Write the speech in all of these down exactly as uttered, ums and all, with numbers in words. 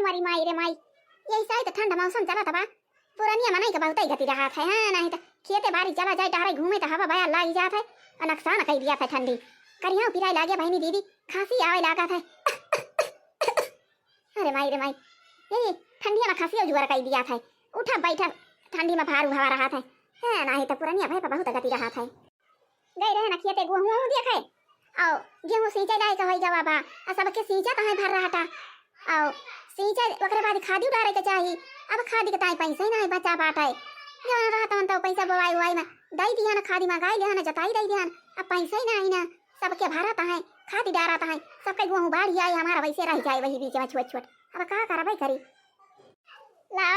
मरी माई रे माई, यही साइत ठंड मौसम चलत बा, पुरनिया मनई के बहुतै गति रहत है। हाँ, नाहीं त खेते बारी चला जाए, टहरे घूमे त हवा बया लागी जात है, अउर नकसान कई दिया था ठंडी। करिहाउ पिराए लागे बहिनी दीदी, खांसी आवे लागत है। अरे माई रे माई, यही ठंडिया में खांसी जुआर कई दिया था, उठा बैठा ठंडी में भारू हवा रहत है। हाँ, नाहीं त पुरनिया भय पर बहुत गति रहत है। गई रहे ना खेते गेहूं वहूं देखे, अउ गेहूं सींचे लायक होई गवा बा, अउ सबके सींचत हैं भर रहटा, अउ सींचे ओकरे बाद खादी डारे के चाही। अब खादी के ताई पैसा ही नाहीं बचा बाटे, जवन रहत हन तो पैसा बोवाई उवाई में दई दिहन, खादी मंगाई लिहन, जोताई दई दिहन, अब पैसा ही नाहीं ना, सबके भरत हैं, खादी डारत हैं, सबके गेहूं बाढ़ी आए, हमारा वैसे रह जाए वही बीच में छोट छोट, अब का करबै करी। ला,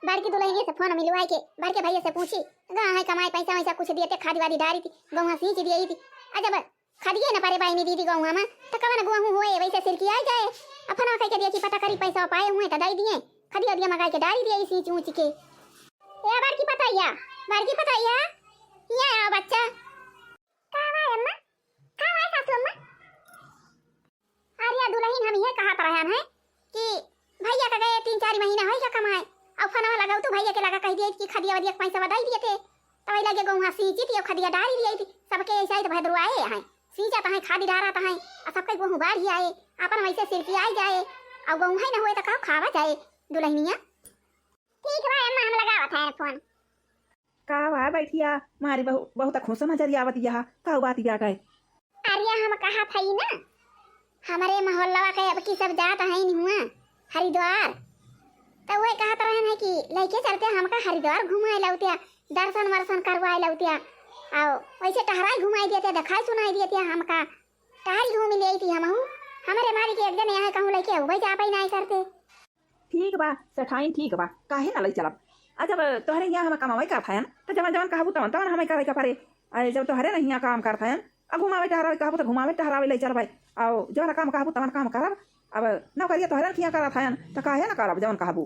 बड़की दुलहिनिया से फोन मिलवाए के, बड़के भैया से पूछी, गा है कमाए पैसा वैसा कुछ दिए ते खादी वादी डारी थी, गेहूं सींच दिए थी। आ जब खदिए न परे बाई नी दीदी गेहूं में, त कवन गेहूं होए, वैसे सिरकी आई जाए। अफनवा कह के दिया कि पता करी पैसा पाए हुए त दई दिए, खदिया दिया मंगाई के डारी दिए सींच ऊंच के। ए बड़की पतैया, बड़की पतैया, हियाँ आओ बच्चा। का हुआ अम्मा? का हुआ सासू अम्मा? अरे दुलहिन, हम इहे कहत रहन है कि भैया का गए तीन चार महीना होई गया कमाए, अउ फोनवा लगाऊ तू भैया के लगा कह दिए कि खदिया वदिया के पैसा बदाई दिए थे, तब लगे गेहूं सींची थी, खदिया डारी दिए थी, सबके ऐसा ही तो भदरुआए हैं, सींचत हैं, खादी डारत हैं, अउ सबके गेहूं बाढ़ी आए, अपन वैसे सिरकी आई जाए, अउ गेहूं है न होए तो का खावा जाए दुलहिनिया। ठीक बा अम्मा, हम लगावत है फोन। का बा बैठिया, मारी बहु-, बहुत खुश नजर आवत यहा, का बात या गए? अरे हम कहत हई ना, हमरे मोहल्लवा के अब की सब जात हईन हुआ हरिद्वार, त वही कहत रहन है कि लइके चलते हमका हरिद्वार घुमाए लौतिया, दर्शन वर्शन करवाए लौतिया, अउ वैसे टहराई घुमाई देते, देखाई सुनाई देते हमका, टहरी घूमी ले आई थी हमहू। हमरे मारी के एक जने यहाँ कहूँ लइके अउबे जाबे नाई करते। ठीक बा सेठाइन, ठीक बा, काहे ना लई चलब। आ जब तोहरे हियाँ हम कमावे करत हयन, त जवन जवन कहबू तवन तवन हमें करे के परे। आ जब तोहरे न हियाँ काम करत हयन, आ घुमावे टहरावे कहबू त घुमावे टहरावे लई चलबै। अउ जवन काम कहबू तवन काम करब। अब नौकरिया तोहरे हियाँ करत हयन, त काहे ना करब जवन कहबू।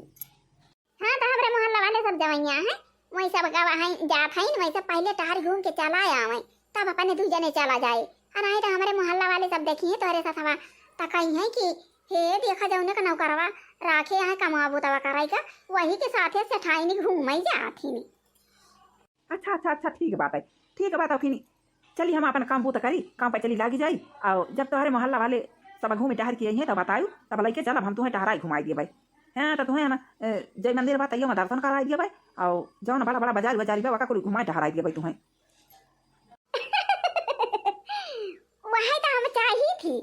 हाँ, त हमरे मोहल्ला वाले सब जवैया हैं, वही सब गवा हैं, जात हैं, वही सब पहले टहरी घूम के चला आवे। तब अपने दुइ जने चला जाए। अ नाहीं त हमरे मोहल्ला वाले सब देखिहैं तोहरे सथवा, त कहिहैं कि हे देखा जउने का नौकरवा राखे हैं कमवा बुतवा कराई का, वही के साथे सेठाइनी घूमई जात हिनी। अच्छा, अच्छा, अच्छा, ठीक बात है, ठीक बात है फिनी। चली हम अपन काम बूत करी, काम पे चली लागी जाई। अउ जब तोहरे मोहल्ला वाले सब घूमे टहर के अइहैं त बतायू, तब लइके चलब हम तुहें टहराई घुमाई दिए भाई। हाँ, त तुहें हम, अ, जय मंदिर बा तैयो में दर्शन कराई दिए भाई। अउ जौन बड़ा बड़ा बाजार उजारी बा, वका कुल घुमाई टहराई दिए भाई तुहें। वही त हम चाही थी।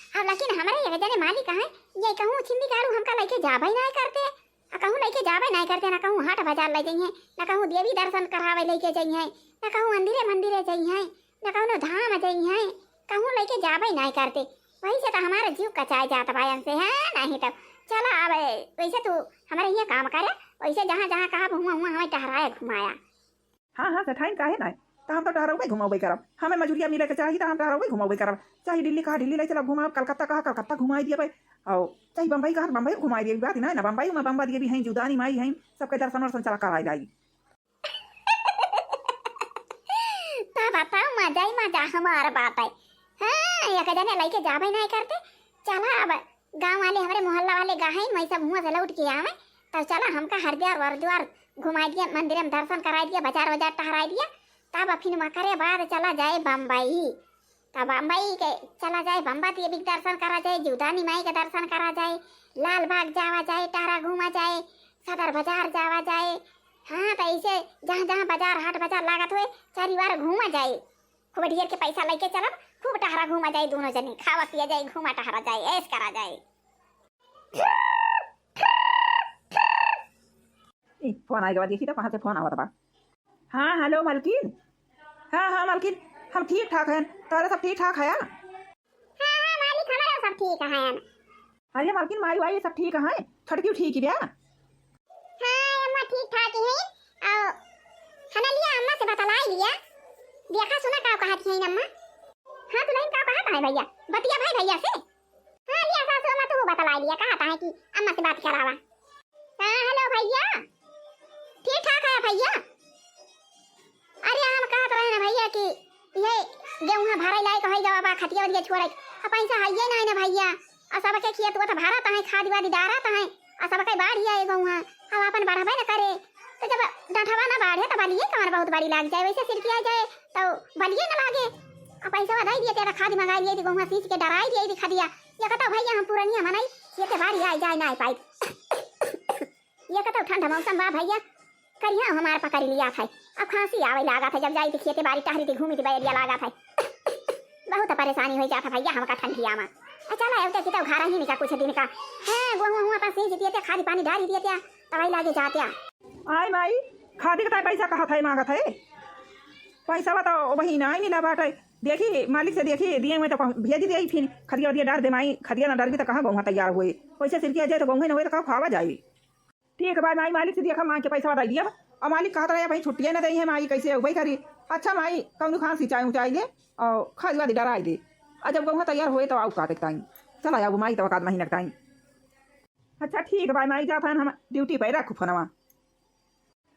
अब लेकिन हमरे एक जने मालिक हैं, ये कहूँ छिंदी गाड़ू हमका लइके जाबे नाय करते, अ कहूँ लइके जाबे नाय करते, ना कहूँ हाट बाजार लइ जइहैं, ना कहूँ देवी दर्शन करावे लइके जइहैं, ना कहूँ मंदिरे मंदिरे जइहैं, ना कहूँ धाम जइहैं, कहूँ लइके जाबे नाय करते। वही से त हमारा जीव कचाए जात बा इनसे, हैं? नहीं तब चला अब, वैसे तू हमरे हियाँ काम करे, वैसे जहाँ जहाँ कहब हुआँ हुआँ हमें टहराए घुमाया। हाँ, हाँ, सेठाइन काहे नाय? त हम त टहरउबे घुमउबे करब। हमें मजूरिया मिले के चाही त हम टहरउबे घुमउबे करब। चाहे दिल्ली कहा दिल्ली लइ चलब घुमाब, कलकत्ता कहा कलकत्ता घुमाई दियबे। अउ चाहे बम्बई कहा बम्बई घुमाई दियबे, बात नाय ना, बम्बई में बम्बा दियबे हैं, जुदानी माई हैं, सबके दर्शन वर्शन चला कराई लाई। त बताओ, मजा ही मजा हमार बात है। हाँ, एक जने लइके जाबे नाय करते। चला अब गाँव वाले, हमरे मोहल्ला वाले गाहैन, वही सब हुआँ से लौट के आवे, तब चला हमका हरिद्वार वरिद्वार घुमाई दिया, मंदिर में दर्शन कराई दिया, बाजार वाजार टहराई दिया, तब फिर वकरे बाद चला जाए बम्बई। तब बम्बई के चला जाए, बम्बा देवी के दर्शन करा जाए, जीवदानी माई के दर्शन करा जाए, लाल बाग जावा जाए, टहरा घूमा जाए, सदर बाजार जावा जाए। हाँ, त ऐसे जहाँ जहाँ बाजार हाट बाजार लागत होए, चारी वार घूमा जाए। खूब ढेर के पैसा लइके चलब, खूब टहरा घूमा जाए, दोनों जने खावा पिया जाए, घूमा टहरा जाए, ऐश करा जाए। ए, फोन आइगा, देखी त कहाँ से फोन आवत बा। हाँ, हेलो मलकिन। हाँ, हाँ मलकिन, हम ठीक ठाक हैं, तोहरे सब ठीक ठाक है? हाँ, हाँ मालिक, हमारे सब ठीक हैं। अरे मलकिन, माई वाई सब ठीक हैं, छोटकी ठीक ही बा? हाँ अम्मा, ठीक ठाक ही है। अउ हनलिया अम्मा से बतलाई लिया, देखा सुना का कहत ही अम्मा। हाँ दुलहिन, का कहत है भैया, बतिया भाई भैया से। हाँ लिया सासू अम्मा, तू बतलाई लिया, कहत है कि अम्मा से बात करावा। हाँ हेलो भैया, ठीक ठाक है भैया। अरे हम कहत रहे ना भैया कि ये गेहूं भराई लायक होई गवा बा, खटिया वटिया छोड़े, अब पैसा हइये नाहीं ना भैया। अउ सबके खेत उत भरत हैं, खाद वाद डारत हैं, आ सबके बाढ़ि आए गउहाँ, अब आपन बढ़बे न करे। तो जब डंठवा न बाढ़े तो बलिए कवन बहुत बड़ी लाग जाए, वैसे सिरकिया जाए तो बलिए न लागे। आ पैसवा दइ दिए, तेरा खाद मंगाइ लिए, गउहाँ सींच के डराइ दिए, दिखा दिया। ये कहता भैया हम पुरनिया मनई, ये ते बाढ़ि आइ जाए ना आइ पाई। ये कहता ठंड मौसम बा भैया, करिया हमार पकड़ लिया था। अब खांसी आवे लागा था, जब जाई थी खेते बाड़ी टहरी थी, घूमी थी बैरिया लागा था। बहुत परेशानी होइ जात है भैया हमका ठंडिया मा। आ चला, अब तो कितो घर ही निका कुछ दिन का। हाँ, गोहूँ हुआ पास सींच दिए थे, खाद पानी डारी दिए थे, तवाई लागे जाते। आय माई, खादी का ताई पैसा कहत है, मांगत है। पैसा बताओ, वही नाहीं मिला बाटे। देखी, मालिक से देखी, दिए हुए तो पहुं-, भेज दिए फिर। खदिया उदिया डार दे माई, खदिया ना डारबी तो कहाँ गोहूँ तैयार हुए? पैसा सिरकिया जाए तो गोहूँ न हुए तो का खावा जाए? ठीक बा माई, मालिक से देखा मांग के पैसा दइ दिया। अब मालिक कहत रहे भाई छुट्टिए न दइ है माई, कैसे उबई करी? अच्छा माई, कौनो खान सिंचाई उंचाई ले और खाद वाद डराई दे। आ जब गोहूँ तैयार होए तो आउ काटे के टाइम। चला आउ माई, तब आध महीना के टाइम। अच्छा ठीक बा माई, जात हन हम ड्यूटी पे, रखू फोनवा।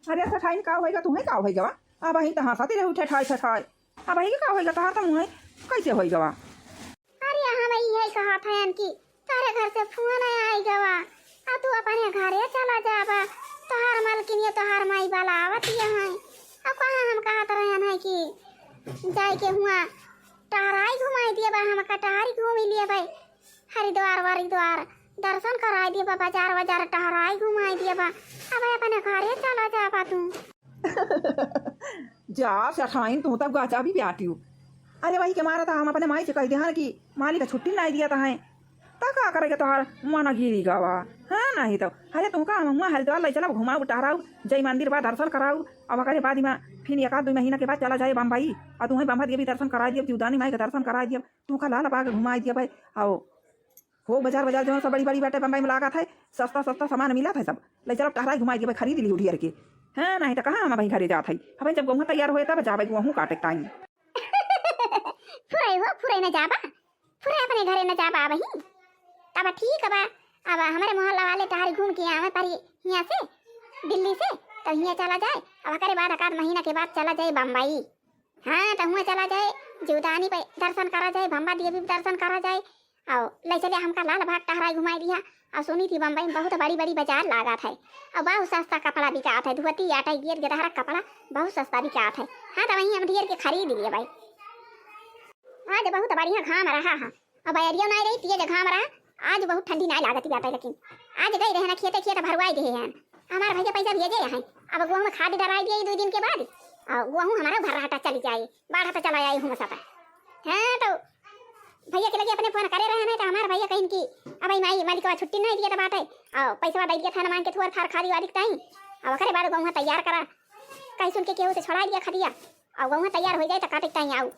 अरे सेठाइन, का होइगा? तुहैं का होइगा? अबहीं त हँसत रहे उठे ठाई ठठाई। अबहीं का होइगा? तहार त मुँहै कैसे होइगा? अरे हम इहै कहत हयन कि तोहरे घर से फोन आइ गवा, आ तू अपने घरे चला जाबा। तोहार मलकिनिया, तोहार माई बुलावत ही हैं। अब कहाँ हम कहत रहन है कि जाए के हुआ टहराई घुमाई दिए बा, हम कटहरी घूमी लिए भाई। हरिद्वार वरिद्वार दर्शन कराई दिए बा, बाजार वाजार टहराई घुमाई दिए बा। अब अपने घरे चला जाबा तू। जा सेठाइन, तू तब गाचा भी ब्याटियो। अरे वही के मारा था हम अपने माई से कहि देहन कि मालिक छुट्टी नाहीं दिया था है। त का करेगा तोहार मन गिरी गवा? हाँ, नाहीं तो। अरे तू का हम हुआ हरिद्वार लै चलब, घुमाऊ टहराऊ, जय मंदिर बा दर्शन कराऊ, अब ओकरे बाद में फिर एक आध दो महीना के बाद चला जाए बम्बई, और तुहैं बम्बई देवी दर्शन कराई दियब, जीवदानी माई के दर्शन कराई दियब, तू का लाल बाग घुमाई दियब भाई। आओ हो बाजार, बाजार जौन सब बड़ी बड़ी बाटे बम्बई में लागत है, सस्ता सस्ता सामान मिलत है सब। लै चलब टहराई घुमाई दियब भाई, खरीद ली उठियर के। हाँ, नाहीं तो कहाँ हम भाई घरे जात है। अब जब गोहूँ तैयार होए तब जाबे गोहूँ काटे के टाइम। फुरै हो, फुरै न जाबा, फुरै अपने घरे न जाबा अबहीं। तब ठीक बा, अब हमरे मोहल्ला वाले टहरी घूम के आवे परी हियाँ से, दिल्ली से, तो हियाँ चला जाए। अब ओकरे बाद एक आध महीना के बाद चला जाए बम्बई। हाँ, तो हुआँ चला जाए, जीवदानी पे दर्शन करा जाए, बम्बा देवी पे दर्शन करा जाए। और लै चले हमका लाल बाग टहराई घुमाई दिया। और सुनी थी बम्बई में बहुत बड़ी बड़ी बाजार लागत है, और बहुत सस्ता कपड़ा बिकात है, धोती आटा गियर गिरहरा कपड़ा बहुत सस्ता बिकात है। हाँ, तो वहीं हम ढेर के खरीद लिए भाई। आज बहुत बढ़िया घाम रहा है, अब बैरियो नाहीं रही, तेज घाम रहा। आज बहुत ठंडी नाहीं लागत बाटे, लेकिन आज गई रहे ना खेते, खेत भरवाई दिए हैं। हमार भैया पैसा भेजे हैं, अब गोहूँ में खाद डराई दिए दो दिन के बाद, और गोहूँ हमारा भर्राटा चली जाए, बाढ़ तो चला जाए हूँ सता। हाँ, तो भैया के लगे अपने फोन करे रहे हैं, तो हमार भैया कहिन कि अब भाई माई मालिकवा छुट्टी नाहीं दिया बाटे, और पैसा दे दिया था ना मांग के थोड़ा थार खादी वादी ताई, और ओकरे बाद गोहूँ तैयार करा, कहीं सुन के केहू से छोड़ा दिया खदिया, और गोहूँ तैयार हो जाए तो काटे ताई आऊ।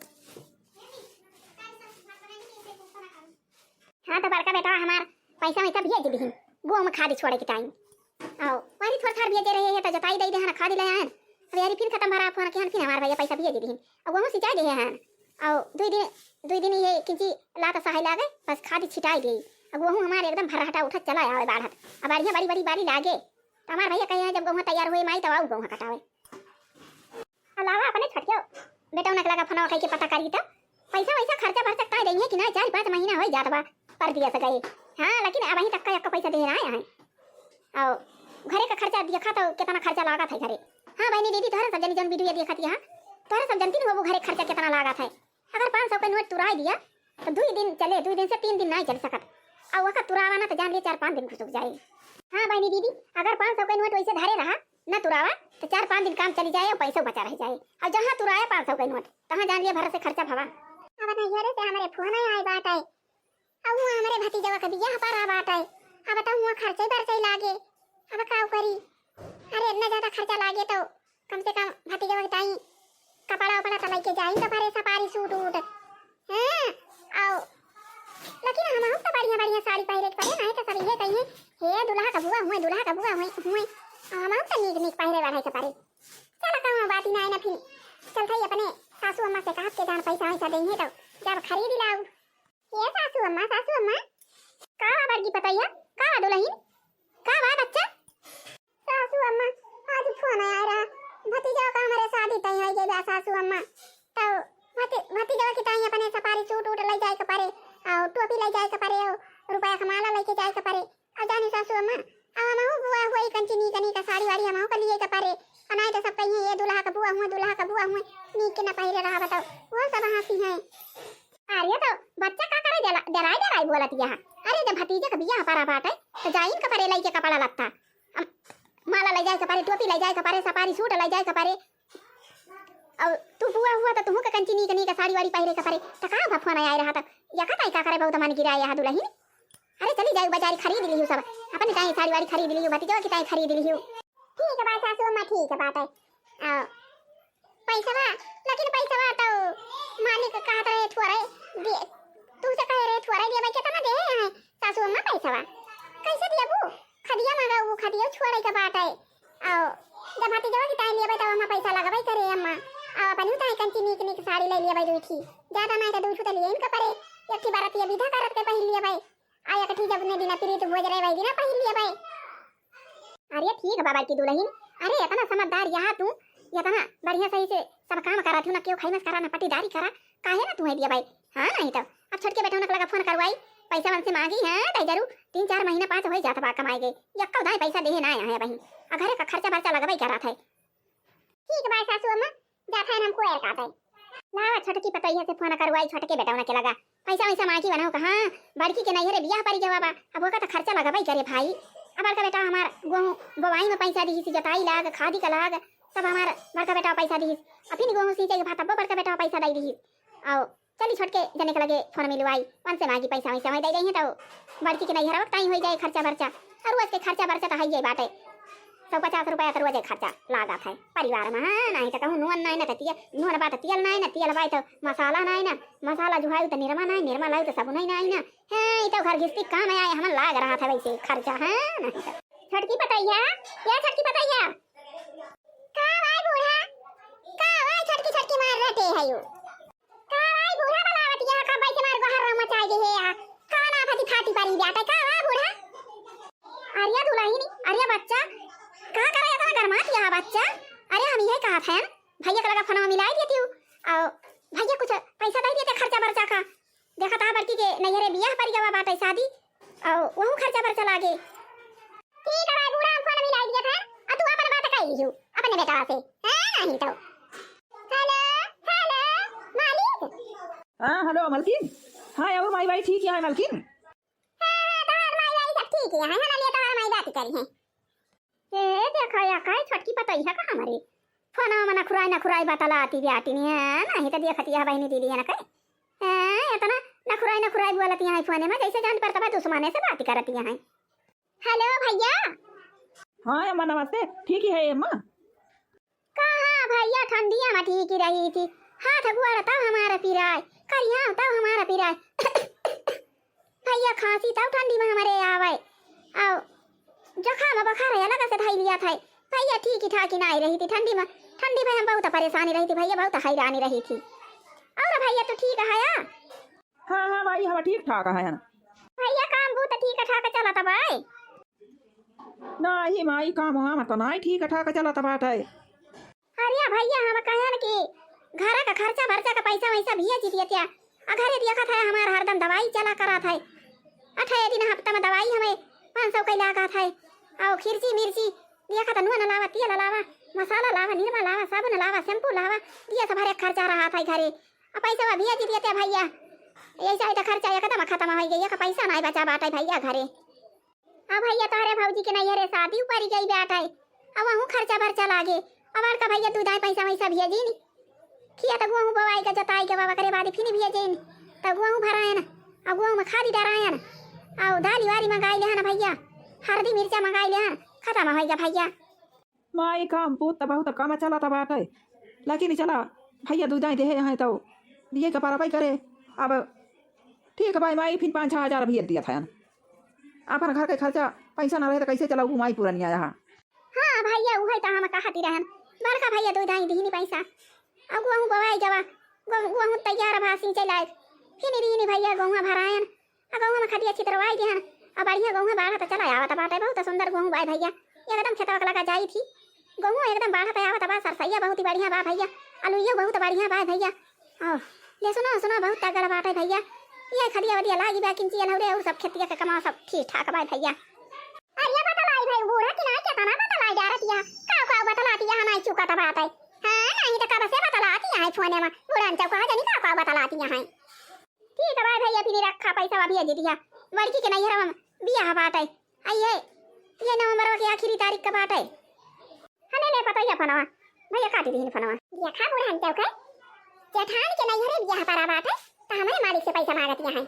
हाँ, तो बड़का बेटा हमार पैसा वैसा भेज दिहिन, गोहूँ में खाद छोड़े के टाइम। आओ, पानी थोड़ा थार भेजे रहे हैं, तो जोताई दे दे, हाँ, खाद ले आयन। अब यारी फिर खत्म भरा फोन के हन, फिर हमार भैया पैसा भेज दिहिन। अब गोहूँ सिंचाई दे हैं। आओ, दुई दिन, दुई दिन ये किंची लात सहाय लागे, बस खाद छिटाई दे। अब गोहूँ हमारे एकदम भर्राटा उठत चला आवे बाढ़त। अब बढ़िया बड़ी बड़ी बारी लागे। तो हमार भैया कहे हैं, जब गोहूँ तैयार हुए माई, तब आऊ गोहूँ कटावे। अलावा अपने छोटके बेटौना के लगा फोनवा कइके पता करी त पैसा वैसा खर्चा बर्चा कइ देइहैं कि नाहीं, चार पाँच महीना होइ जात बा परदेस गए। हाँ, लेकिन अबहीं तक का एक्को पैसा देहे नाहीं आए। और घरे का खर्चा देखा तो कितना खर्चा लागत है घरे। हाँ बहिनी दीदी, तोहरे सब जनी जौन वीडियो देखत यहाँ, तोहरे सब जनती न होबू घरे खर्चा कितना लागत है। अगर पाँच सौ का नोट तुराई दिया तो दुई दिन चले, दुई दिन से तीन दिन नाहीं चल सकत। और वका तुरावा ना तो जान लिए चार पाँच दिन घुसुक जाए। हाँ बहिनी दीदी, अगर पाँच सौ का नोट वैसे धरे रहा, न तुरावा, तो चार पाँच दिन काम चली जाए और पैसा बचा रह जाए। और जहाँ तुराया पाँच सौ का नोट, तहाँ जान लिया भर से खर्चा भवा। अब नैहरे से हमरे फोन आए बाटे, अब हुआ हमरे भतीजवा के बियाह पड़ा बाटे, अब तो हुआ खर्चे बर्चे लागे, अब का करी? अरे इतना ज्यादा खर्चा लागे तो कम से कम भतीजवा के ताई कपड़ा उपड़ा तो लेके जाई तो भरे सपारी सूट उट। हाँ, आओ। लेकिन हमहू तो बढ़िया बढ़िया साड़ी पहिरे के पड़े, नाहीं तो सब ये कहिए, "हे दुल्हा का बुआ हुए, दुल्हा का बुआ हुए, हुए।" और हमहू तो नीक नीक पहिरे बढ़े के पड़े। चल कहूँ बात ही ना है ना फिर। चल थाई अपने सासू अम्मा से कहत के जान पैसा वैसा देंगे तो जब खरीद लाऊ। ए सासू अम्मा, सासू अम्मा। का बा बड़की पतोहिया? का बा दुलहिन? का बा बच्चा? सासू अम्मा, आज फोन आया रहा, भतीजा का हमरे शादी तय होइ गई बा सासू अम्मा। तो भती-, भतीजवा की ताई अपने सपारी सूट उट ले जाए के पड़े, और टोपी ले जाए के पड़े, और रुपया का माला लेके जाए के पड़े। और जानी सासू अम्मा, अब हमहू बुआ हुआ ई कंची नीक नीक साड़ी वाड़ी हमहू का लिए के परे। अ नाहीं तो सब कहिए, "ये दुल्हा का बुआ हुआ, दुल्हा का बुआ हुआ, नीक के न पहिरे रहा बताओ।" वो सब हंसी हैं। अरे तो बच्चा का करे, डरा-, डराई डराई बोलत यहाँ। अरे जब भतीजे का बियाह परा बाटे तो जाइन के परे लइके कपड़ा लत्ता। अब माला लइ जाए के परे, टोपी लइ जाए के परे, सफारी सूट लइ जाए के परे। अउ तू बुआ हुआ तो तुहू के कंची नीक नीक साड़ी वाड़ी पहिरे के परे। तो का हुआ फोन आए रहा तो या का ताई का करे बहुत मन गिराए यहाँ दुलहिन। अरे चली जाए बाजारी खरीद लिहू सब। अपने ताई साड़ी वाड़ी खरीद लिहू, भतीजवा की ताई खरीद लिहू। ठीक है बात सासू अम्मा, ठीक है बात है। अ, पैसवा, लेकिन पैसवा तो मालिक कहत रहे थोड़े दे, तू से कहे रहे थोड़े देबे, केतना दे है सासू अम्मा पैसवा? कैसे देबू? खदिया मंगाऊ, खदिया छोड़े के बात है। अउ जब भतीजवा की ताई लेबे तब अम्मा पैसा लगबे करे अम्मा। अउ अपनी ताई कंची नीक नीक साड़ी ले लेबे दुई ठी। ज्यादा नाहीं तो दुई ठू तो लिए इनका परे। एक ठी बरतिया विदा करत के पहिर लेबे। आ एक ठी जब ने दिना प्रीत भोज रहे वही दिना पहिर लेबे। अरे ठीक बा बड़की दुलहिन, अरे इतना समझदार यहाँ तू, इतना बढ़िया सही से सब काम करा थू ना, केहू खैमस करा ना पट्टीदारी करा, काहे ना तू है दिया भाई? हाँ नाहीं तो अब छोटके बेटौना के लगा फोन करवाई, पैसा मन से मांगी है तो जरूर तीन चार महीना पाँच हो जात बा कमाए गए, यक्का उधाई पैसा देहे ना आए हैं बहिन, आ घरे का खर्चा बर्चा लगवाई करा था। ठीक बा सासू अम्मा, जात है हम कोयर काटे। लावा छोटकी पतोहिया से फोन करवाई, छोटके बेटौना के लगा पैसा वैसा मांगी बनाओ कहाँ, बड़की के नैहरे बियाह परी गवा बा, अब ओका तो खर्चा लगबई करे भाई। अब बड़का बेटा हमार गोहूँ बोवाई में पैसा दिहिस, जोताई लाग, खादी का लाग, सब हमार बड़का बेटा पैसा दिहिस। अभी नहीं गोहूँ सींचे के भात, अब बड़का बेटा पैसा दई दिहिस। आओ चली छोटके जने के लगे फोन मिलवाई, उनसे मांगी पैसा वैसा, वहीं दे देही तो बड़की के नैहरवा के ताई होई जाए खर्चा बर्चा। और रोज के खर्चा बर्चा तो हइये बाटे, सौ पचास रुपया तो रोजे खर्चा लागत है परिवार में। हाँ नाहीं तो कहूँ नून नाहीं ना तो तियल, नून बा तो तियल नाहीं ना, तियल बा तो मसाला नाहीं ना, मसाला जुहाई तो निरमा नाहीं, निरमा लाई तो साबुन नाहीं ना। हाँ ई तो घर गृहस्थी काम आए हमन लाग रहा था वैसे खर्चा। हाँ नाहीं तो छोटकी पतैया, या छोटकी पतैया, का भाई बूढ़ा, का भाई छोटकी छोटकी मार रटे है यू। का भाई बूढ़ा बलावत यहाँ का बैठ मार गोहर मचाई दे है यहाँ। का ना फटी फाटी परी जाता का भाई बूढ़ा? अरे दुलहिन, अरे बच्चा, का करे इतना गरमात यहाँ बच्चा? अरे हम यही कहा था भैया के लगा फोनवा मिलाई देती हूँ। और भैया कुछ पैसा दे देते खर्चा बर्चा का। देखा था बड़की के नैहरे बियाह परी गवा बाटे शादी, और वहू खर्चा बर्चा लागे। ठीक है भाई बूढ़ा हम फोन मिलाई दिया था, और तू अपन बात कह लीजियो अपने बेटा से। हाँ नाहीं तो। हेलो, हेलो, मालिक। हाँ, हेलो, मलकिन। हाँ, और माई बाई ठीक है, मलकिन? हाँ, हाँ, तोहार माई बाई सब ठीक है, है ना, लिए तोहार माई बात करी है। ए, देखा या काहे छोटकी पतई है का हमरे? फोनवा में नखुराई, नखुराई बतलाती जाती नहीं है, नहीं तो देखती है बहिनी दीदी है ना कहे। ए, इतना नखुराई, नखुराई बोलती है फोने में, जैसे जान पड़ता बा दुश्मने से बात करती है। हेलो भैया। हाँ अम्मा, नमस्ते। ठीक ही है अम्मा। कहाँ भैया, ठंडिया में ठीक ही रही थी, हाथ गोड़ तब हमारा पिराए, करिया तब हमारा पिराए। भैया खांसी तब ठंडी में हमारे आवे, और जुकाम बुखार अलग से धई लिया था। भैया ठीक ही ठाक ही नहीं रही थी ठंडी में, ठंडी में हम बहुत परेशानी रही थी भैया, बहुत हैरानी रही थी। और भैया तू ठीक है या? हाँ, हाँ माई, हम ठीक ठाक हैं। भैया काम बूत ठीक ठाक चलत बाय? नाही माई, काम वाम तो नाही ठीक ठाक चलत बाटे। अरे भैया हम कहन कि घर का खर्चा बर्चा का पैसा वैसा भेज दिया त्या, आ घरे देखत है हमार हरदम दवाई चला करत है, अठारह दिन हफ्ता में दवाई हमें पाँच सौ का लागत है, और खिरची मिर्ची देखत नून लावा, तेल लावा, मसाला लावा, निरमा लावा, साबुन लावा, शैम्पू लावा, दिया सब हर एक खर्चा रहत है घरे। अब पैसा भेज दिया ते भैया, ऐसा है तो खर्चा एकदम खत्म हो गई, एक पैसा नहीं बचा बाटे भैया घरे। अब भैया तोहरे भौजी के नैहरे शादी ऊपर गई बाटे, अब वहूँ खर्चा बर्चा लागे। अब बड़का भैया तू दाई पैसा वैसा भेजी नी, खेत गोहूँ बोवाई के जोताई के बाबा करे बाद फिर भेजी नी, तब गोहूँ भरायन, अब गोहूँ में खादी डरायन, और दाली वाली मंगाई लेहन भैया, हरदी मिर्चा मंगाई लेहन, खत्म हो गया भैया। माई काम पूत त बहुत कम चलत बाटे, लेकिन चला भैया दुई दाई देहे हैं तो दिए के परबई करे। अब ठीक बाई माई, फिर पाँच छः हजार भेज दिया था। अपन घर के खर्चा पैसा ना रहे तो कैसे चलाऊ माई पुरनिया यहाँ। हाँ भैया, उहे तो हम कहती रहन, बड़का भैया दुई दाई दीनी पैसा, अब गोहूँ बोवाई गवा, गो-, गोहूँ तैयार भा सींचे लायक, फिर दीनी भैया गोहूँ भरायन, आ गहूँ में खटिया छितरवाई दिहन। आ बढ़िया गहूँ बाढ़त चला आवत बाटे, बहुत सुंदर गहूँ बाय भैया, एकदम खेतवा के लगा जाई थी। गहूँ एकदम बाढ़त आवत बा, सरसैया बहुत ही बढ़िया बा भैया, अलुइयो बहुत बढ़िया बा भैया। और ले सुनो, सुनो, बहुत तगड़ बाटे भैया, ये खदिया वदिया लागी बा किंची अनौरे, और सब खेतिया के कमाओ सब ठीक ठाक बा भैया। अरे बतलाई चुका त बाटइ। हाँ, नाहीं त कब से बतलाती अहइ फोने मा, बुढ़न चउ कहा जनी का, का बतलाती अहइ। ठीक है भाई, भइया, फिर रखा पैसा अभी अजि दिया। बड़की के नैहर मा बियाह बाटइ। आ ये, ये नवंबर के आखिरी तारीख का बाटइ। हले ले पतइया फोनवा, भइया काटि दिहिन फोनवा। देखा बुढ़न चउ के, जेठान के नैहरे बियाह परा बाटइ, त हमरे मालिक से पैसा माँगत अहइ।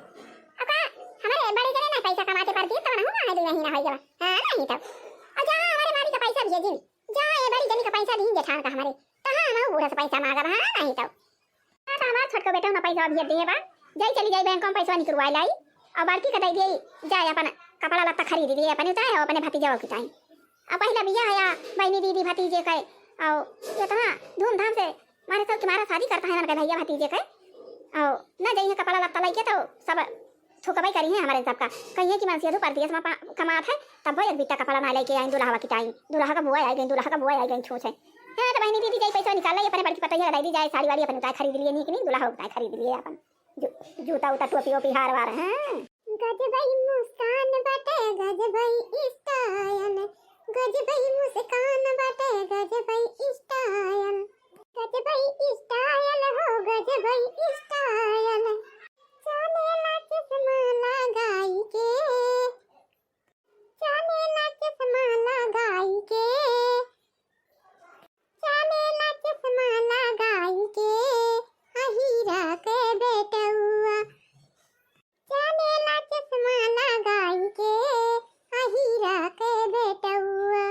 अब का, हमरे बड़े जने ना पैसा कमाते परदेस, त मनहु ना है दुलही ना होइ गवा। हाँ, नाहीं तउ। अउर जहाँ हमरे मालिक का पैसा भेजिन, जहाँ ये बड़ी जनी का पैसा दिहिन जेठान का हमरे, तहाँ हम बूढ़ा से पैसा माँगब, हाँ, नाहीं तउ। हाँ, त हमार छोटको बेटा ना पैसा भेज दिहे बा, जाई चली जाई बैंक मा पैसा निकरवाइ लाई, अउर बड़की का दइ दिए, जाए अपन कपड़ा लत्ता खरीद लिए, अपने उताए अउर अपने भतीजवा के उताए। अब पहिला बियाह है या बहिनी दीदी भतीजे के, अउर एतना धूमधाम से मारे सब के मारा शादी करत हैं इनके भइया भतीजे के, अउर ना जइहे कपड़ा लत्ता लइके त सब थुकबइ करिहे हमरे सबका। कहिहे कि मनसेधू परदेस मा पा-, कमात है, तब्बो एक बित्ता कपड़ा ना लइके आइन दुलहवा के ताई। दुलहा का बुआ आइ गइन, दुलहा का बुआ आइ गइन, छूछ है। हाँ, त बहिनी दीदी जाई पैसा निकाल लाई, अपने बड़की पतइया दइ दी जाए, साड़ी वाड़ी अपने उताए खरीद लिए, नीक नीक दुलहा उताए खरीद लिए अपन। जू-, जूता उता, टोपी ओपी, हार वार, हाँ। गजबइ मुस्कान बाटे, गजबइ style, गजबइ मुस्कान बाटे, गजबइ style। गजबइ style हो, गजबइ style। चालेला चश्मा लगाई के, चालेला चश्मा लगाई के, चालेला चश्मा लगाई के, अहीरा के बेटउआ। चालेला चश्मा लगाई के, अहीरा के बेटउआ।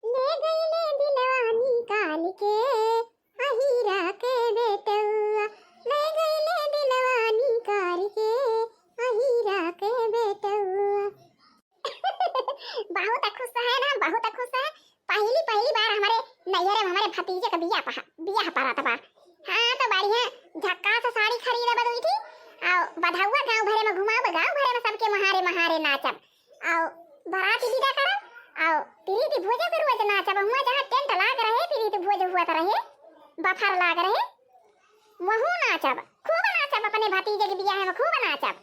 ले गइले दिलवा निकाल के, अहीरा के बेटउआ। ले गइले दिलवा निकाल के, अहीरा के बेटउआ। बहुत खुश है ना, बहुत खुश है। पहली, पहली बार हमरे नैहरे मा हमरे भतीजे का बियाह पहा-, बियाह परत बा। हाँ, त बढ़िया झक्कास साड़ी खरीदब दुइ ठी, अउर बधउआ गाँव भरे मा घुमाउब, गाँव भरे मा सबके महारे महारे नाचब, अउर बरात बिदा करब, अउर प्रीति भोज के रोज नाचब। हुआँ जहाँ tent लाग रहे, प्रीति भोज हुअत रहे, बफर लाग रहे, वहू नाचब, खूब नाचब, अपने भतीजे के बियाह मा खूब नाचब।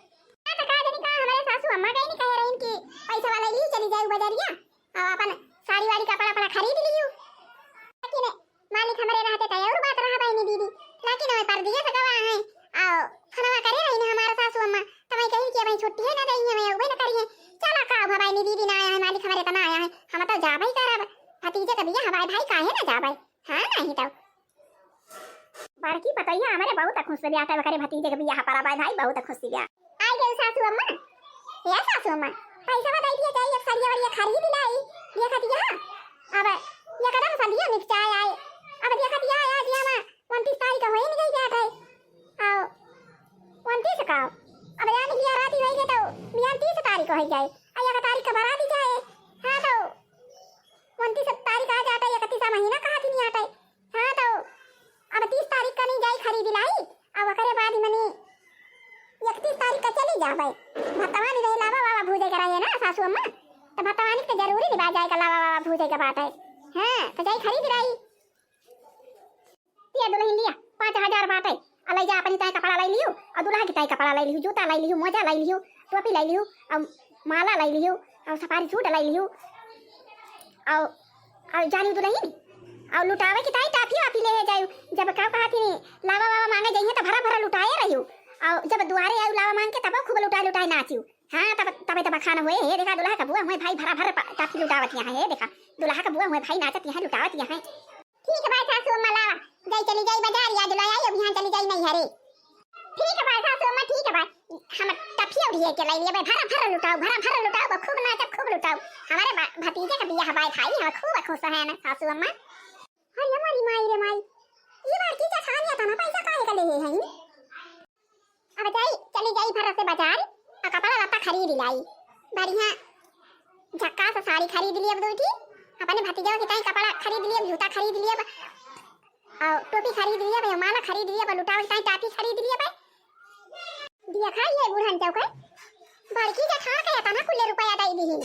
हाँ, त का जनी का हमरे सासू अम्मा कहीं नहीं कहे रहिन कि पैसा वाला ली चली जाए बजरिया, अउर अपन साड़ी वाड़ी कपड़ा अपना खरीद लिहू। लेकिन मालिक हमरे रहते त अउर बात रहा बहिनी दीदी, लेकिन वह परदेस गवा है, अउर फोनवा करे रही ना हमार सासू अम्मा, त मैं कही कि अबहीं छुट्टी है ना, दही हमें अउबे न करिए। चला का अब बहिनी दीदी ना आया है, मालिक हमरे त ना आया है, हम त जाबइ करब, भतीजे का बियाह हवाई भाई काहे ना जाबइ, हाँ नाहीं तउ। बड़की पतोहिया हमरे बहुत खुश बिया, तब करे भतीजे के बियाह पर आबाई भाई बहुत खुश बिया। आई गई सासू अम्मा। ए सासू अम्मा, पैसा बताई दिया जाई, अब सरिया वरिया खरीद लाई। देखत यहाँ, अब एकदम सदिया निपटाए आए। अब देखत यहाँ आज यहाँ मा उनतीस तारीख होई नहीं गई जात है। आओ, उनतीस का, अब जान लिया रात ही होई गई तो बिहान तीस तारीख होई जाए। आ एक तारीख का बरात ही जाए। हाँ तो उनतीस तारीख आ जाता, इकतीस महीना कहा थी नहीं आता। हाँ, तो अब तीस तारीख का नहीं जाई खरीद लाई, अब ओकरे बाद मने इकतीस तारीख का चली जाबे। भतवानी रहे लावा वावा भूजे के रहे ना सासू अम्मा, तो भतवानी के जरूरी नहीं बा जाए का लावा वावा भूजे के बात है। हाँ, तो जाई खरीद लाई। लिया दुल्हन लिया, पाँच हजार बाटे, आ लै जा अपनी ताई कपड़ा लै लियो, और दुल्हा की ताई कपड़ा लै लियो, जूता लै लियो, मोजा लै लियो, टोपी लै लियो, और माला लै लियो, और सफारी सूट लै लियो, और, और जानियो दुल्हन, और लुटावे की ताई टाफी वाफी ले जाइयो। जब का कहा थी लावा वावा मांगे जाइए तो भरा भरा लुटाए रहियो, और जब दुआरे आयो लावा मांग के तब खूब लुटाए लुटाए नाचियो। हाँ, तब, तबे तो बखान हुए, हे देखा दुल्हा का बुआ हुए भाई भरा भर पा-, टाफी लुटावत यहाँ, हे देखा दुल्हा का बुआ हुए भाई नाचत यहाँ लुटावत यहाँ। ठीक बा सासू अम्मा, लावा, जाई चली जाई बाजार, या दुल्हा आई, अभी यहाँ चली जाई नैहरे। ठीक बा सासू अम्मा, ठीक बा, हम टफिया उठिए के लाई लिए, भरा भरा लुटाओ, भरा भरा लुटाओ, बा खूब नाचब, खूब लुटाओ। हमारे बा-, भतीजे का बियाह बाय भाई, हम खूब खुश हैं ना सासू अम्मा। अरे हमारी माई रे माई, ये बार की जेठानिया तना पैसा काहे का ले है? अब जाई, चली जाई भर से बाजार, और कपड़ा लत्ता खरीद लाई, बढ़िया झक्कास साड़ी खरीद लियब दुइ ठी, अपने भतीजा के ताई कपड़ा खरीद लियब, जूता खरीद लियब, और टोपी खरीद लियब, और माला खरीद लियब, और लुटावे के ताई टाफी खरीद लियब। देखा ये बुढ़न चौके, बड़की जेठान के एतना कुल्ले रुपया दई दीहिन।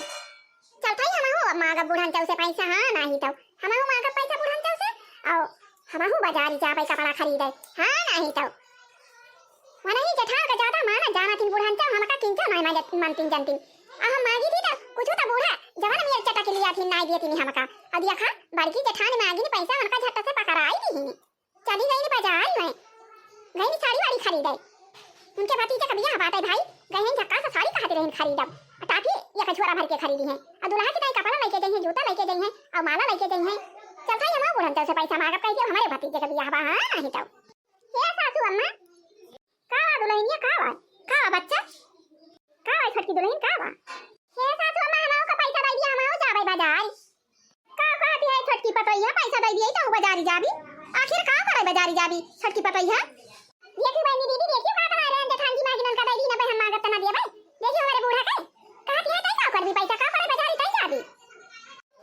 चलता ही हमहू मांगब बुढ़न चौ से पैसा, हाँ, नाही तौ हमहू मांगब पैसा बुढ़न चौ से, और हमहू बाजारी जाबे कपड़ा खरीदे, हाँ, नाही तौ। वनही जेठान का ज्यादा माना जाना तीन बुढ़न चौ, हमका किंचो नाही मानत, मानतीन जानतीन। आ हम मांगी थी तो कुछ तो बूढ़ा जवान मेर चटक लिया। अथिन नाई दिए तिनी हमका। अब देखा, बड़की जेठान मांगिन पैसा, उनका झट से पकड़ाई दीहिन। चली गईन बाजार में, गईन साड़ी वाड़ी खरीदे। उनके भतीजे का बियाह बाटे भाई, गईन झक्कास साड़ी कहत रहीन खरीदब। आ टाफी एक झोरा भर के खरीदी है। आ दुल्हा के ताई कपड़ा लेके जइहैं, जूता लेके जइहैं, और माला लेके जइहैं। चलता ही हम बुढ़न से पैसा मांगब, कह दिया हमरे भतीजे का बियाह बा, हाँ, नहीं तो। हे सासू अम्मा, का बा दुल्हनिया, का बा? का बा बच्चा? का बा छोटकी दुल्हन, का बा? हे सासू अम्मा, हमहू का पैसा दे दिया, हमहू जाबे बाजार। का कहती है छोटकी पतोहिया, पैसा दे दिए तो बाजारी जाबी? आखिर का करे बाजारी जाबी छोटकी पतोहिया? देखी बहनी दीदी, देखी का बना रहे हैं जेठान जी, मागिन उनका दे दी ना भाई, हम मांगत ना दिए भाई। देखी हमारे बूढ़ा के कहती है, तई का करबी पैसा, का करे बाजारी, तई जाबी।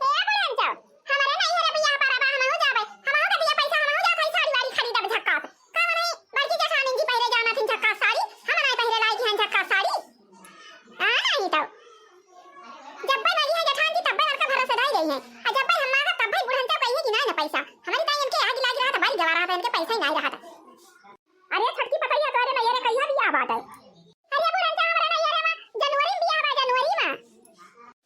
हे बुढ़न चौ, हमरे नहीं हरे बियाह पर बा, हमहू जाबे, हमहू के दिया पैसा, हमहू जात हई साड़ी वाड़ी खरीदब झक्कास। का मने बड़की जेठानिन जी पहिरे जाना थिन झक्कास साड़ी, हम नहीं पहिरे लायक हन झक्कास साड़ी। आ नहीं तो जब्बे लगी है जेठान जी, तब्बे लड़का भरोसे दाई गई है। आ जब्बे हम मांगब, तब्बे बुढ़न चौ कहिए कि नहीं ना पैसा। हमारी ताई इनके आगे लाग रहा था, बड़ी जवा रहा था, इनके पैसा ही नहीं रहा था। अरे छोटकी पतैया, तोरे नैहरे कहिया बियाह बाटे? अरे बुढ़न चौ, हमरे नैहरे में जनवरी में बियाह बा, जनवरी में।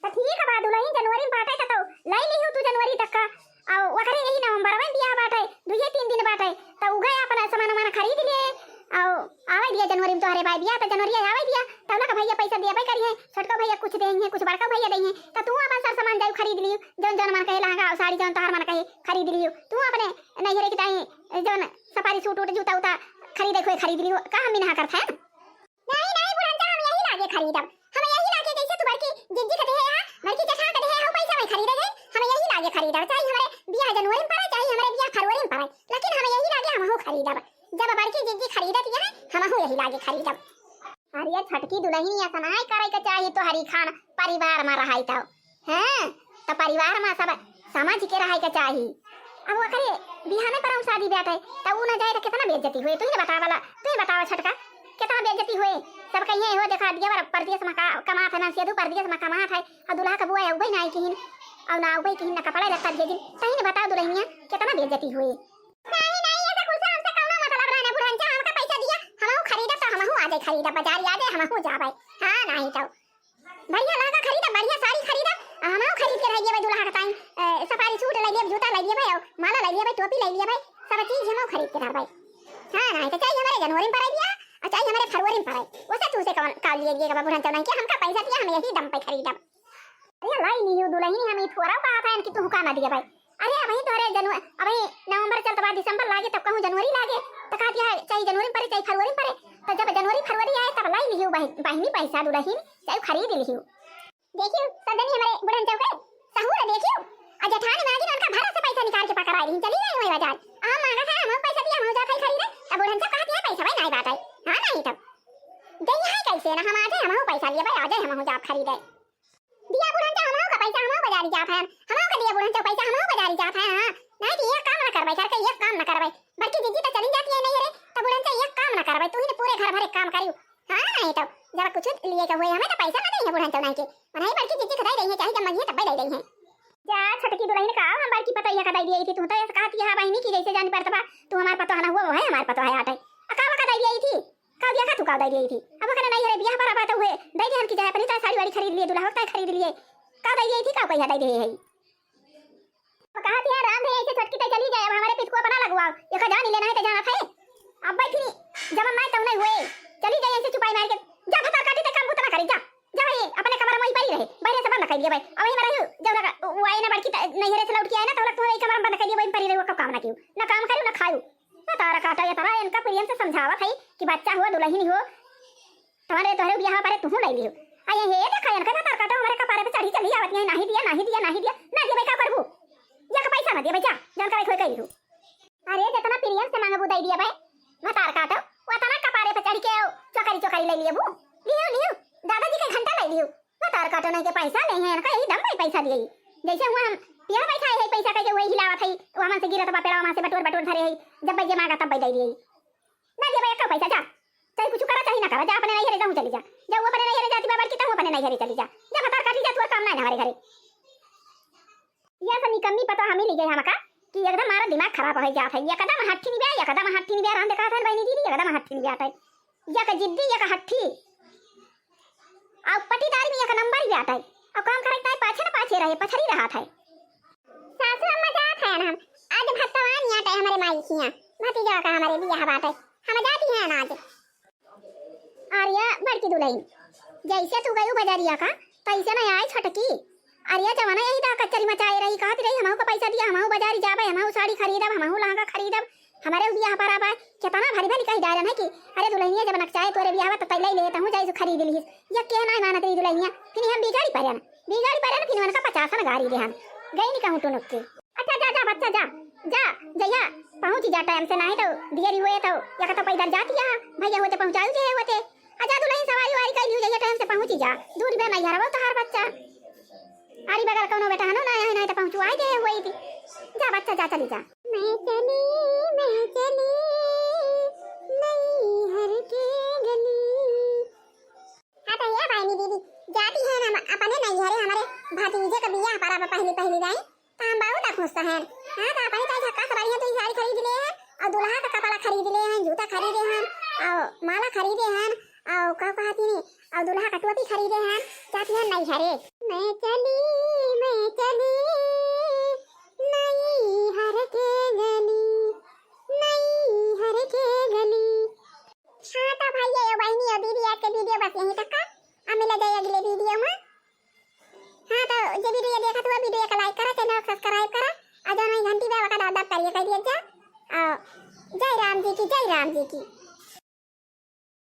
तो ठीक बा दुल्हन, जनवरी में बाटे त तो लाई लिहू तू जनवरी तक का। और ओकरे यही नवंबर में बियाह बाटे, दुइये तीन दिन बाटे, तो उगे अपन सामान वामान खरीद लिए। और आवे दिया जनवरी में तोहरे भाई बियाह, तो जनवरी आवे दिया, तब लक भैया पैसा देबे करिए, छोटका भैया कुछ देंगे, कुछ बड़का भैया देंगे, तो तू अपन सर सामान जाऊ खरीद लियो, जौन जौन मन कहे लहंगा और साड़ी जौन तोहर मन कहे खरीद लियो, तू अपने नैहरे की ताई जौन सफारी सूट उट जूता उता खरीदे खोए खरीद लियो, का हम ना करत है? नहीं, नहीं, बुढ़न चौ, हम यही लागे खरीदब। हम यही लागे जैसे तू बड़की जिज्जी के देहे हा, बड़की जेठा के देहे हा, पैसा में खरीदे है। हम यही लागे खरीदब। चाहे हमरे बियाह जनवरी में पड़े, चाहे हमरे बियाह फरवरी में पड़े, लेकिन हम यही लागे हमहू खरीदब। जब बड़की जिज्जी खरीदत है, हमहू यही लागे खरीदब। अरे छोटकी दुल्हन, ऐसा नहीं करे के चाही, तोहरी खान परिवार में रहाई तो। हाँ, त परिवार में सब समझ के रहे के चाही। अब ओकरे बिहाने पर हम शादी बाटे, त ऊ न जाए त कितना बेइज्जती होए, तू ही बतावा ला, तू ही बतावा छोटका, कितना बेइज्जती होए। सब कहिए हो देखा दिया बर परदेश में का कमात है, ना सेधु परदेश में कमात है, और दुल्हा का बुआ उबे ना आई किहिन, और ना उबे किहिन, ना कपड़ा लत्ता भेजिन, तही ने बताओ दुल्हनिया कितना बेइज्जती होए। नहीं, नहीं, ऐसा कुल से हमसे कौनो मतलब रहे ना, बुढ़न चौ, हमका पैसा दिया, हमहू खरीदब, तो हमहू आ जाए खरीदब, बाजार आ जाए, हमहू जाबे। हाँ, नहीं तो बढ़िया लहंगा खरीदब, बढ़िया साड़ी खरीदब, आ हमहू खरीद के रह लेबै दुल्हा के ताई, ए, सफारी सूट ले लेब, जूता ले लेबै, और माला ले लेबै, टोपी ले लेबै, सब चीज हमहू खरीद के धरबै। हाँ, नहीं तो चाहे हमरे जनवरी में पड़े बियाह, और चाहे हमरे फरवरी में पड़े, वैसे तू से कौन काल लिए लिए बुढ़न चौ, नहीं कि हमका पैसा दिया, हम यही दम पे खरीदब। अरे लाई लियो दुल्हन, हम ई थोड़ा कहा था कि तू हुका ना दिया भाई। अरे अबही तोहरे जनवरी, अबही नवंबर चलत बा, दिसंबर लागे, तब कहूँ जनवरी लागे, त कहा दिया है, चाहे जनवरी में पड़े, चाहे फरवरी में पड़े, तो जब जनवरी फरवरी आए, तब लाई लियो बह-, बहिनी पैसा दुल्हन, चाहे खरीद लियो। देखियो, सब जनी हमरे बुढ़न चौ के सहूर देखियो, और जेठान मागिन उनका भरा से पैसा निकाल के पकड़ा रही, चली गई वही बाजार। हम मांगा था, हम पैसा दिया, हम जात है खरीदे, तब बुढ़न चौ कहती है, पैसा भाई नहीं बात है, हाँ नहीं तब। जइहैं कैसे ना, हम आ जाए, हमहू पैसा लिए भाई, आ जाए, हमहू जाब खरीदे। दिया बुढ़न चौ हमहू का पैसा, हमहू बाजारी जात है, हमहू का दिया बुढ़न चौ पैसा, हमहू बाजारी जात है। हाँ, नहीं कि एक काम न करबै, घर के एक काम न करबै, बड़की जिज्जी तो चली जाती है नहीं रे, तो बुढ़न चौ एक काम न करबै, तू ही ने पूरे घर भर एक काम करियो। हाँ, नहीं तो जब कुछ लिए के हुए हमें तो पैसा न देइहैं बुढ़न चौ नहीं के, नहीं बड़की जिज्जी खुदाई देइहैं, चाहे जब मंगिए तब दे देइहैं। जा छोटकी दुल्हन का, हम बड़की पतोहिया का दे दिए थी, तू तो ऐसे कहती है बहिनी की जैसे जान पड़त बा, तू हमार पतोह ना हुआ, वो है हमार पतोह है आटे, आ का का दे दिए थी? का दिया का तू का दे दिए थी? अब ओकरे नहीं हरे बियाह पर अब तो हुए, दे दिहन की जाए अपनी ताई साड़ी वाड़ी खरीद लिए, दुल्हा ताई खरीद लिए, का दे दिए थी, का पैसा दे दिए है? अब कहा थी यार राम भैया ऐसे छोटकी ताई चली जाए, अब हमारे पितको अपना लगवाओ, ये का जान ही लेना है तो जाना था। अब बैठी जब मैं तब नहीं हुए, चली जाए ऐसे चुपाई मार के, जा भतार काटी ते काम बुतना करी जा। जा भाई, अपने कमरा में ही पड़ी रहे, बाहर से बंद कर दिया भाई। अब यहीं में रही, जब लगा, वो आए ना बड़की त-, नैहरे से लौट के आए ना, तब लग तुम्हें यही कमरा में बंद कर दिया, वहीं पड़ी रहे, वो कब काम ना कियो, ना काम करियो, ना खायो। ना तारा काटा, ये तरह इनका प्रेम से समझावत है कि बच्चा हो, दुल्हन हो, तुम्हारे, तोहरे बियाह पर तुहू ले लियो। आ ये, ये देखा, इनका ना तारा काटा, हमारे कपारे पे चढ़ी चली आवत है, नहीं दिया, नहीं दिया, नहीं दिया, ना दिया भाई, का करबू? या का पैसा ना दिया भाई, जा, जान का कोई कही हो। अरे, जितना प्रियन से मांगबू दे दिया भाई, भतार काटो, वो तना कपारे पे चढ़ के चोकरी चोकरी ले लिए बू, लियो, लियो, दादाजी के घंटा ले लियो, भतार काटो नहीं के पैसा ले हैं, इनका यही दम भाई पैसा दिए, जैसे हुआ हम यहाँ बैठा है, पैसा कह के वही हिलावत है, वो हमन से गिरत बा पेड़वा, वहाँ से बटोर बटोर धरे है, जब भैया मांगा तब दे दिए, ना दिया भाई, एक पैसा जा, चाहे कुछ करा, चाहे ना करा, जा अपने नहीं हरे, जाऊँ चली जा, जा वो अपने नहीं हरे जाती बा, बड़की तहूँ अपने नहीं हरे चली जा, जा भतार काटी जा, तोर काम ना है हमारे घरे। या सब निकम्मी पता हमी लिगे हमका कि एकदम हमारा दिमाग खराब हो जात है। एकदम हट्ठी निबे, एकदम हट्ठी निबे, राम देखा था बहनी दीदी, एकदम हट्ठी निबे आत है। या का जिद्दी, या का हट्ठी। आ पटीदारी में एक नंबर ही आत है। और काम करे ताई पाछे न पाछे रहे, पछरी रहत है। सासू अम्मा जात है हम, आज भतवान यहाँ पे हमरे माई किया, भतीजा का हमरे बियाह बाटे, हम जाती हैं आज। अरे बड़की दुलहिन, जैसे तू गयू बजरिया का, तैसे न आई छोटकी। अरे जवना यही दा कचरी मचाए रही, कहत रही हमहू का पैसा दिया, हमहू बजारी जाबे, हमहू साड़ी खरीदब, हमहू लहंगा खरीदब, हमरे उ बियाह पर आबे। केतना भरी भरी कही डारन है कि अरे दुलहिनिया जब नकचाए तोरे बियाह त तैले लेत हूँ, जैसे खरीद लिहिस। या के नाय मानत रही दुलहिनिया, फिर हम बिगाड़ी परेन, बिगाड़ी परेन, फिर उनका पचासन गारी देहन। गई नहीं कहूँ टुनुक के। अच्छा जा, जा बच्चा जा, जा, जइया पहुँची जा टाइम से, नाहीं तो देरी हुए तो या तो पैदल जाती है, भैया होते पहुँचाऊ जे होते। आ जा दुलहिन सवारी वारी कर लियो, जइया टाइम से पहुँची जा, दूर बे नहीं हरबो तोहार बच्चा। आरी बगल कौनो बेटा हनो ना है, नाहीं तो पहुँचवाई दे हुई थी। जा बच्चा जा, चली जा। मैं चली, मैं चली, नैहर के गली। हाँ तो ये बहिनी दीदी, जाती है ना अपने नैहरे, हमरे भतीजे का बियाह पर अब पहली पहली जाई, तो हम बहुत खुश हैं। हाँ तो अपनी ताई झक्का से बढ़िया तो साड़ी खरीद ले हैं और दुल्हा का कपड़ा खरीद ले हैं, जूता खरीदे हैं और माला खरीदे हैं और का कहती नहीं और दुल्हा का टोपी खरीदे हैं, जाती है नैहरे। मैं चली, मैं चली, नैहर के गली, नैहर के गली। हाँ तो भैया, ये बहिनी और दीदी, आज के वीडियो बस यहीं तक का। अब मिला जाए अगले वीडियो में। हाँ तो जे वीडियो देखत हुआ, वीडियो का लाइक करा, चैनल सब्सक्राइब करा और जौन वही घंटी बा ओका दब दब करिए, कह दिया जा। और जय राम जी की, जय राम जी की।